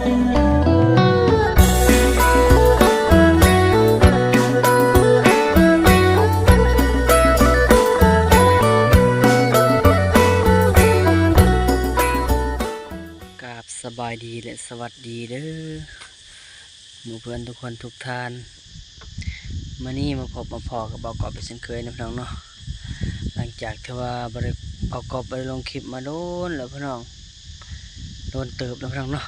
ກາບສະບາຍດີ ແລະ ສະຫວັດດີເດີ້ ໝູ່ເພື່ອນທຸກຄົນທຸກທ່ານ. ມື້ນີ້ມາພົບມາພໍ້ກັບບ່າວກອບເຊັ່ນເຄີຍເນາະ ພີ່ນ້ອງເນາະ. ຫຼັງຈາກທີ່ວ່າບໍ່ໄດ້ ບ່າວກອບບໍ່ໄດ້ລົງຄລິບມາດົນແລ້ວ ພີ່ນ້ອງ, ດົນເຕີບແລ້ວ ພີ່ນ້ອງເນາະ.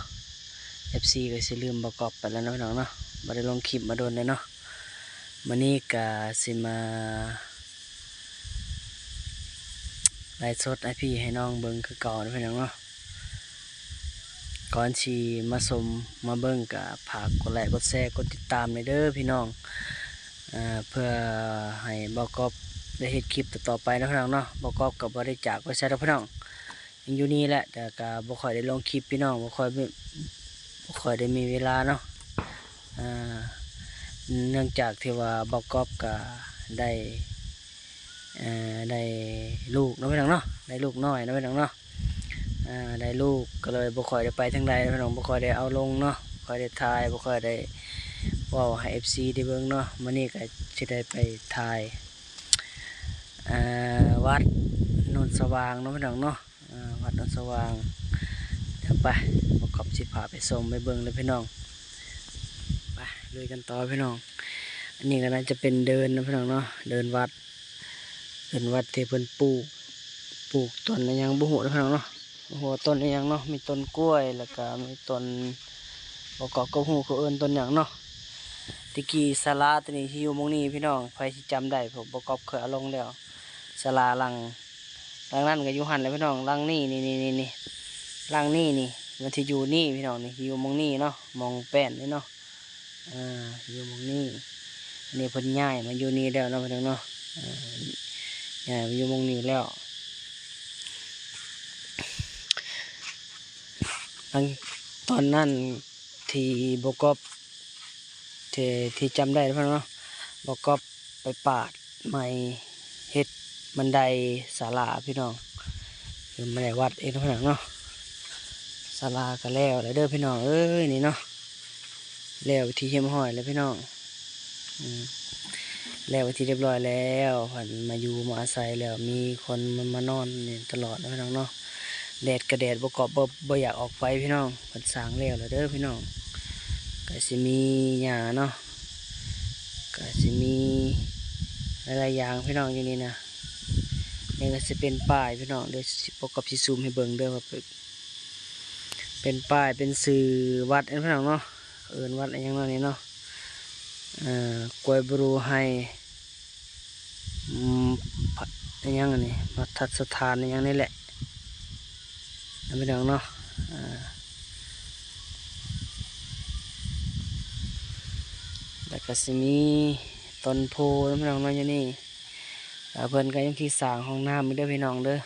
ເອັຟຊີກໍຊິລືມບ່າວກອບໄປແລ້ວເນາະ ພີ່ນ້ອງເນາະ, ບໍ່ໄດ້ລົງຄລິບມາດົນແລ້ວເນາະ. ມື້ນີ້ກໍຊິມາໄລຟ໌ສົດໃຫ້ພີ່ໃຫ້ນ້ອງເບິ່ງຄືເກົ່າເນາະ ພີ່ນ້ອງເນາະ. ກ່ອນຊິມາຊົມມາເບິ່ງ ກໍຝາກກົດໄລກ໌ ກົດແຊ ກົດຕິດຕາມແດ່ເດີ້ ພີ່ນ້ອງ, ເພື່ອໃຫ້ບ່າວກອບໄດ້ເຮັດຄລິບຕໍ່ໆໄປເນາະ ພີ່ນ້ອງເນາະ. ບ່າວກອບກໍບໍ່ໄດ້ຈາກໄປໃສດອກ ພີ່ນ້ອງ, ຍັງຢູ່ນີ້ແຫຼະ, ແຕ່ກໍບໍ່ຄ່ອຍໄດ້ລົງຄລິບ ພີ່ນ້ອງ, ບໍ່ຄ່ອຍມີ ບໍ່ຄ່ອຍໄດ້ມີເວລາເນາະ. ເນື່ອງຈາກທີ່ວ່າບ່າວກອບກໍໄດ້ ເອີ ໄດ້ລູກເນາະ ພີ່ນ້ອງເນາະ, ໄດ້ລູກນ້ອຍເນາະ ພີ່ນ້ອງເນາະ. ເອີ ໄດ້ລູກກໍເລີຍບໍ່ຄ່ອຍໄດ້ໄປທາງໃດເນາະ ພີ່ນ້ອງ, ບໍ່ຄ່ອຍໄດ້ເອົາລົງເນາະ, ບໍ່ຄ່ອຍໄດ້ຖ່າຍ, ບໍ່ຄ່ອຍໄດ້ເວົ້າໃຫ້ເອັຟຊີໄດ້ເບິ່ງເນາະ. ມື້ນີ້ກໍຊິໄດ້ໄປຖ່າຍ ເອີ ວັດໂນນສະຫວ່າງເນາະ ພີ່ນ້ອງເນາະ. ເອີ ວັດໂນນສະຫວ່າງ. ດຽວໄປ ບ່າວກອບຊິພາໄປຊົມໄປເບິ່ງເດີ້ ພີ່ນ້ອງ. ໄປລຸຍກັນຕໍ່ ພີ່ນ້ອງ. ອັນນີ້ກໍໜ້າຈະເປັນເດີ່ນເນາະ ພີ່ນ້ອງເນາະ, ເດີ່ນວັດ, ເດີ່ນວັດທີ່ເພິ່ນປູກ ປູກຕົ້ນອີ່ຫຍັງບໍ່ຮູ້ເນາະ ພີ່ນ້ອງເນາະ. ບໍ່ຮູ້ວ່າຕົ້ນອີ່ຫຍັງເນາະ, ມີຕົ້ນກ້ວຍ ແລ້ວກໍມີຕົ້ນ ບໍ່ກອບກໍບໍ່ຮູ້ເຂົາເອີ້ນຕົ້ນຫຍັງເນາະ. ແຕ່ກີ້ສາລາຕົວນີ້ທີ່ຢູ່ໝ່ອງນີ້ ພີ່ນ້ອງ, ໃຜຊິຈຳໄດ້ ເພາະບໍ່ກອບເຄີຍເອົາລົງແລ້ວ. ສາລາຫຼັງ ຫຼັງນັ້ນກໍຢູ່ຫັ້ນແຫຼະ ພີ່ນ້ອງ, ຫຼັງນີ້ ນີ້ ນີ້ ນີ້ ຫຼັງນີ້ນີ້ ມັນຊິຢູ່ນີ້ ພີ່ນ້ອງ, ນີ້ຢູ່ໝ່ອງນີ້ເນາະ, ໝ່ອງແປ້ນນີ້ເນາະ. ເອີ ຢູ່ໝ່ອງນີ້. ອັນນີ້ເພິ່ນຍ້າຍມາຢູ່ນີ້ແລ້ວເນາະ ພີ່ນ້ອງເນາະ, ເອີ ຍ້າຍມາຢູ່ໝ່ອງນີ້ແລ້ວ. ຫຼັງຕອນນັ້ນທີ່ບໍ່ກອບ ທີ່ ທີ່ຈຳໄດ້ເນາະ ພີ່ນ້ອງເນາະ, ບໍ່ກອບໄປປາດໄມ້ເຮັດບັນໄດສາລາ ພີ່ນ້ອງ, ຄືບັນໄດວັດເອງເນາະ ພີ່ນ້ອງເນາະ. ສາລາກໍແລ້ວແລ້ວເດີ້ ພີ່ນ້ອງເອີຍ ນີ້ເນາະ, ແລ້ວເປັນທີ່ຮຽບຮ້ອຍແລ້ວ ພີ່ນ້ອງ. ອືມ ແລ້ວເປັນທີ່ຮຽບຮ້ອຍແລ້ວ, ເພິ່ນມາຢູ່ມາອາໄສແລ້ວ, ມີຄົນມາ ມານອນນີ້ຕະຫຼອດເນາະ ພີ່ນ້ອງເນາະ. ແດດກໍແດດ ບໍ່ກອບ ບໍ່ ບໍ່ຢາກອອກໄປ ພີ່ນ້ອງ, ເພິ່ນສ້າງແລ້ວແລ້ວເດີ້ ພີ່ນ້ອງ. ກໍຊິມີຫຍ້າເນາະ, ກໍຊິມີຫຼາຍໆຢ່າງ ພີ່ນ້ອງ, ຢູ່ນີ້ນະ. ນີ້ກໍຊິເປັນປ້າຍ ພີ່ນ້ອງ, ດຽວຊິ ບໍ່ກອບຊິຊູມໃຫ້ເບິ່ງເດີ້ ວ່າເປັນ ເປັນປ້າຍ ເປັນຊື່ວັດ ພີ່ນ້ອງເນາະ, ເອີ້ນວັດອີ່ຫຍັງເນາະນີ້ເນາະ, ເອີ ກວຍບຣູໄຮ ອືມ ພະ ອີ່ຫຍັງອັນນີ້ ພັດທະສະຖານອີ່ຫຍັງນີ້ແຫຼະ ພີ່ນ້ອງເນາະ. ເອີ ແລ້ວກໍຊິມີຕົ້ນໂພນຳ ພີ່ນ້ອງເນາະ ຢູ່ນີ້. ແລ້ວເພິ່ນກໍຍັງຊິສ້າງຫ້ອງນ້ຳອີກເດີ້ ພີ່ນ້ອງເດີ້,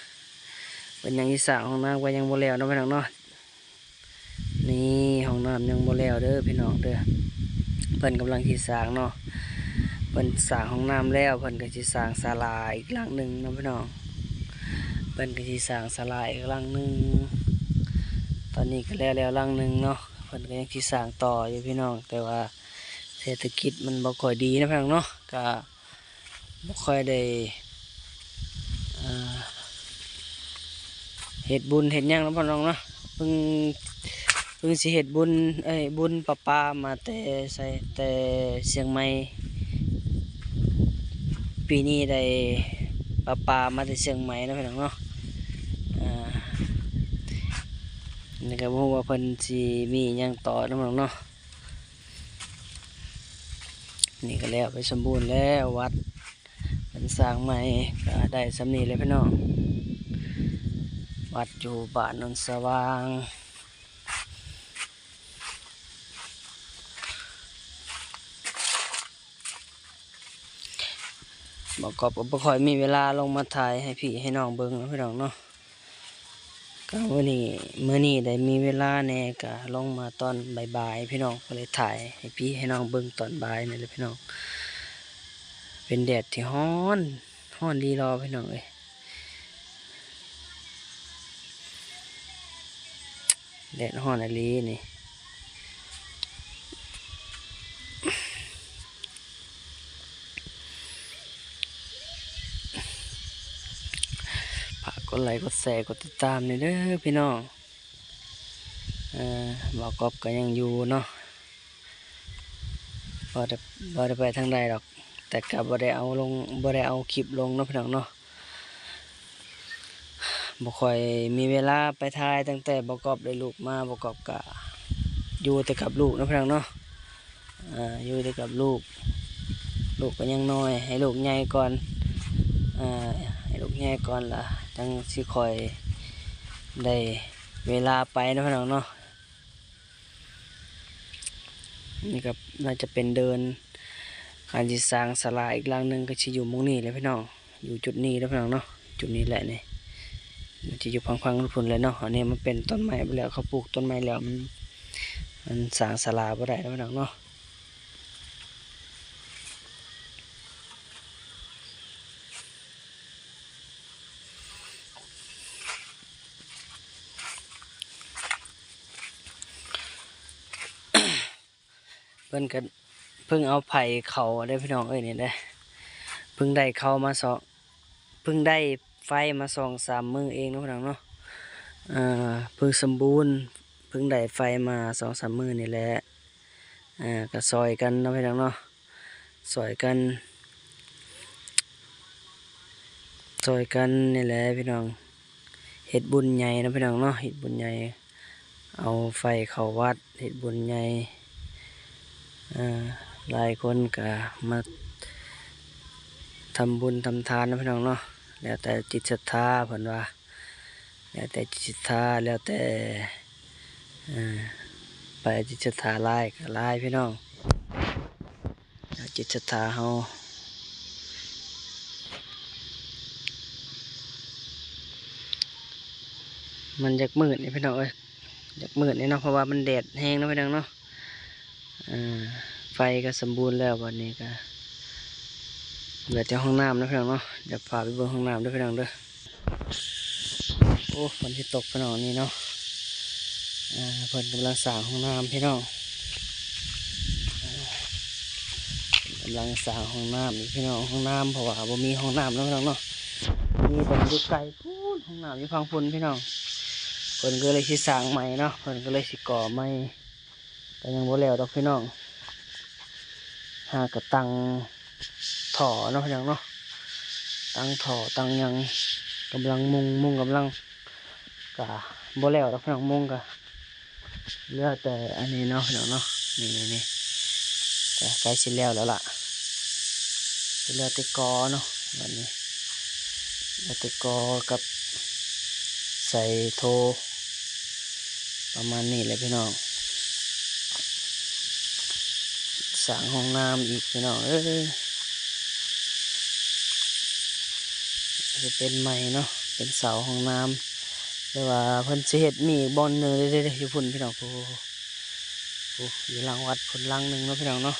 ເພິ່ນຍັງຊິສ້າງຫ້ອງນ້ຳ ກໍຍັງບໍ່ແລ້ວເນາະ ພີ່ນ້ອງເນາະ. ນີ້ຫ້ອງນ້ຳຍັງບໍ່ແລ້ວເດີ້ ພີ່ນ້ອງເດີ້, ເພິ່ນກຳລັງຊິສ້າງເນາະ. ເພິ່ນສ້າງຫ້ອງນ້ຳແລ້ວ ເພິ່ນກໍຊິສ້າງສາລາອີກຫຼັງໜຶ່ງເນາະ ພີ່ນ້ອງ, ເພິ່ນກໍຊິສ້າງສາລາອີກຫຼັງໜຶ່ງ. ຕອນນີ້ກໍແລ້ວແລ້ວຫຼັງໜຶ່ງເນາະ, ເພິ່ນກໍຍັງຊິສ້າງຕໍ່ຢູ່ ພີ່ນ້ອງ, ແຕ່ວ່າເສດຖະກິດມັນບໍ່ຄ່ອຍດີເນາະ ພີ່ນ້ອງເນາະ, ກໍ ບໍ່ຄ່ອຍໄດ້ ເອີ ເຮັດບຸນເຮັດຫຍັງນຳ ພີ່ນ້ອງເນາະ. ເພິ່ງ ເພິ່ງຊິເຮັດບຸນ ເອີຍ ບຸນປະປາມາແຕ່ໃສ ແຕ່ຊຽງໃໝ່, ປີນີ້ໄດ້ປະປາມາແຕ່ຊຽງໃໝ່ເນາະ ພີ່ນ້ອງເນາະ. ເອີ ນີ້ກໍບໍ່ຮູ້ວ່າເພິ່ນຊິມີຫຍັງຕໍ່ນຳ ພີ່ນ້ອງເນາະ. ນີ້ກໍແລ້ວໄປສົມບູນແລ້ວ ວັດເພິ່ນສ້າງໃໝ່ ກໍໄດ້ສ່ຳນີ້ແຫຼະ ພີ່ນ້ອງ. ວັດຢູ່ບ້ານໂນນສະຫວ່າງ ບ່າວກອບກໍບໍ່ຄ່ອຍມີເວລາລົງມາຖ່າຍໃຫ້ພີ່ໃຫ້ນ້ອງເບິ່ງເນາະ ພີ່ນ້ອງເນາະ. ກໍມື້ນີ້ ມື້ນີ້ໄດ້ມີເວລາແດ່ ກໍລົງມາຕອນບ່າຍໆ ພີ່ນ້ອງ, ກໍເລີຍຖ່າຍໃຫ້ພີ່ໃຫ້ນ້ອງເບິ່ງຕອນບ່າຍນີ້ແຫຼະ ພີ່ນ້ອງ. ເປັນແດດທີ່ຮ້ອນ ຮ້ອນລີລໍ ພີ່ນ້ອງເອີຍ, ແດດຮ້ອນອີ່ຫຼີນີ້. ກົດໄລກົດແຊກົດຕິດຕາມແດ່ເດີພີ່ນ້ອງ. ເອີ ບ່າວກອບກໍຍັງຢູ່ເນາະ ບໍ່ໄດ້ ບໍ່ໄດ້ໄປທາງໃດດອກ ແຕ່ກໍບໍ່ໄດ້ເອົາລົງ ບໍ່ໄດ້ເອົາຄລິບລົງເນາະພີ່ນ້ອງເນາະ. ບໍ່ຄ່ອຍມີເວລາໄປຖ່າຍ ຕັ້ງແຕ່ບ່າວກອບໄດ້ລູກມາ ບ່າວກອບກະຢູ່ແຕ່ກັບລູກເນາະພີ່ນ້ອງເນາະ. ເອີ ຢູ່ແຕ່ກັບລູກ ລູກກໍຍັງນ້ອຍ ໃຫ້ລູກໃຫຍ່ກ່ອນ ເອີ ໃຫ້ລູກໃຫຍ່ກ່ອນລະຈັ່ງຊິຄ່ອຍໄດ້ເວລາໄປເນາະພີ່ນ້ອງເນາະ. ນີ້ກໍໜ້າຈະເປັນເດີ່ນ ຄັນຊິສ້າງສາລາອີກຫຼັງໜຶ່ງກໍຊິຢູ່ໝ່ອງນີ້ແຫຼະພີ່ນ້ອງ ຢູ່ຈຸດນີ້ເດີພີ່ນ້ອງເນາະ. ຈຸດນີ້ແຫຼະນີ້ ມັນຈະຢູ່ພັງໆພຸ້ນແຫຼະເນາະ. ອັນນີ້ມັນເປັນຕົ້ນໄມ້ໄປແລ້ວ ເຂົາປູກຕົ້ນໄມ້ແລ້ວ ມັນ ມັນສ້າງສາລາບໍ່ໄດ້ເນາະພີ່ນ້ອງເນາະ. ເພິ່ນກໍເພິ່ງເອົາໄຟເຂົ້າເດ້ພີ່ນ້ອງເອີຍ ນີ້ເດ້ ເພິ່ງໄດ້ເຂົ້າມາສອງ ເພິ່ງໄດ້ໄຟມາສອງສາມມື້ເອງເນາະພີ່ນ້ອງເນາະ. ເອີ ເພິ່ງສົມບູນ ເພິ່ງໄດ້ໄຟມາສອງສາມມື້ນີ້ແຫຼະ. ເອີ ກໍຊ່ອຍກັນເນາະພີ່ນ້ອງເນາະ ຊ່ອຍກັນ ຊ່ອຍກັນນີ້ແຫຼະພີ່ນ້ອງ. ເຮັດບຸນໃຫຍ່ເນາະພີ່ນ້ອງເນາະ ເຮັດບຸນໃຫຍ່ ເອົາໄຟເຂົ້າວັດ ເຮັດບຸນໃຫຍ່. ເອີ ຫຼາຍຄົນກະມາທຳບຸນທຳທານເນາະພີ່ນ້ອງເນາະ ແລ້ວແຕ່ຈິດສັດທາເພິ່ນວ່າ ແລ້ວແຕ່ຈິດສັດທາ ແລ້ວແຕ່ ເອີ ໃຜຈິດສັດທາຫຼາຍກໍຫຼາຍພີ່ນ້ອງ ແລ້ວແຕ່ຈິດສັດທາເຮົາ. ມັນຢາກມືດນີ້ພີ່ນ້ອງເອີຍ ຢາກມືດນີ້ເນາະ ເພາະວ່າມັນແດດແຮງເນາະພີ່ນ້ອງເນາະ. ເອີ ໄຟກໍສົມບູນແລ້ວ ບັດນີ້ກໍເຫຼືອແຕ່ຫ້ອງນ້ຳເນາະພີ່ນ້ອງເນາະ. ດຽວພາໄປເບິ່ງຫ້ອງນ້ຳເດີພີ່ນ້ອງເດີ. ໂອ້ ຝົນຊິຕົກພີ່ນ້ອງນີ້ເນາະ. ເອີ ເພິ່ນກຳລັງສ້າງຫ້ອງນ້ຳພີ່ນ້ອງ ກຳລັງສ້າງຫ້ອງນ້ຳອີກພີ່ນ້ອງ ຫ້ອງນ້ຳ ເພາະວ່າບໍ່ມີຫ້ອງນ້ຳເນາະພີ່ນ້ອງເນາະ. ມີແຕ່ຢູ່ໄກພຸ້ນ ຫ້ອງນ້ຳຢູ່ຝັ່ງພຸ້ນພີ່ນ້ອງ. ເພິ່ນກໍເລີຍຊິສ້າງໃໝ່ເນາະ ເພິ່ນກໍເລີຍຊິກໍ່ໃໝ່ ກໍຍັງບໍ່ແລ້ວດອກພີ່ນ້ອງ. ຫາກໍຕັ້ງທໍ່ເນາະພີ່ນ້ອງເນາະ ຕັ້ງທໍ່ຕັ້ງຫຍັງ ກຳລັງມຸງ ມຸງກຳລັງ ກະບໍ່ແລ້ວດອກພີ່ນ້ອງ ມຸງກະເຫຼືອແຕ່ອັນນີ້ເນາະພີ່ນ້ອງເນາະ. ນີ້ໆໆ ກະໃກ້ຊິແລ້ວແລ້ວລະ ເຫຼືອແຕ່ກໍ່ເນາະ ບັດນີ້ເຫຼືອແຕ່ກໍ່ກັບໃສ່ໂທ ປະມານນີ້ແຫຼະພີ່ນ້ອງ. ສ້າງຫ້ອງນ້ຳອີກພີ່ນ້ອງເອີຍ ຈະເປັນໃໝ່ເນາະ ເປັນເສົາຫ້ອງນ້ຳ ແຕ່ວ່າເພິ່ນຊິເຮັດມີອີກບ່ອນໜຶ່ງເດ້ ຢູ່ພຸ້ນພີ່ນ້ອງ. ໂອ້ ໂອ້ ຢູ່ຫຼັງວັດພຸ້ນຫຼັງໜຶ່ງເນາະພີ່ນ້ອງເນາະ.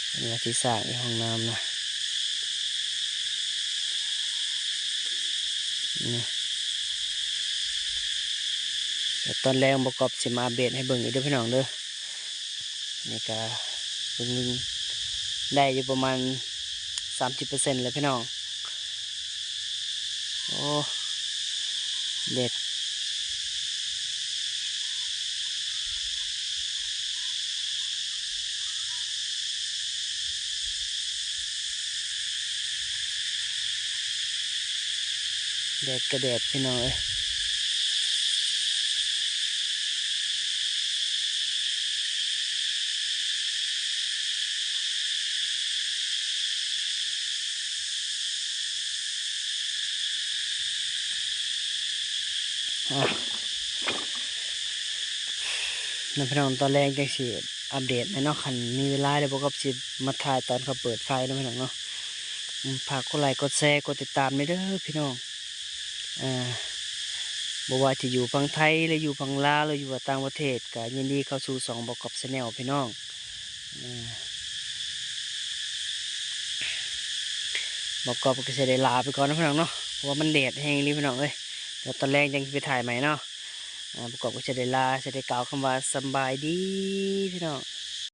ເພິ່ນວ່າຊິສ້າງອີກຫ້ອງນ້ຳນະ ນີ້. ແລ້ວຕອນແລງບ່າວກອບຊິມາອັບເດດໃຫ້ເບິ່ງອີກເດີພີ່ນ້ອງເດີ. ນີ້ກະເພິ່ງໄດ້ຢູ່ປະມານສາມສິບເປີເຊັນແລ້ວພີ່ນ້ອງ. ໂອ້ ແດດ ແດດກະແດດພີ່ນ້ອງເອີຍ. ອ່ະ ນຳພີ່ນ້ອງ ຕອນແລງຈັ່ງຊິອັບເດດໃໝ່ເນາະ. ຄັນມີເວລາແລ້ວ ບ່າວກອບຊິມາຖ່າຍຕອນເຂົາເປີດໄຟເນາະພີ່ນ້ອງເນາະ. ອືມ ຝາກກົດໄລກົດແຊກົດຕິດຕາມແດ່ເດີພີ່ນ້ອງ. ເອີ ບໍ່ວ່າຈະຢູ່ຝັ່ງໄທ ຫຼື ຢູ່ຝັ່ງລາວ ຫຼື ຢູ່ວ່າຕ່າງປະເທດ ກະຍິນດີເຂົ້າສູ່ຊ່ອງບ່າວກອບ Channel ພີ່ນ້ອງ. ເອີ ບ່າວກອບກໍຊິໄດ້ລາໄປກ່ອນເນາະພີ່ນ້ອງເນາະ ເພາະວ່າມັນແດດແຮງອີ່ຫຼີພີ່ນ້ອງເອີຍ. ດຽວຕອນແລງຈັ່ງຊິໄປຖ່າຍໃໝ່ເນາະ. ອ່າ ບ່າວກອບກໍຊິໄດ້ລາ ຊິໄດ້ກ່າວຄຳວ່າສຳບາຍດີພີ່ນ້ອງ.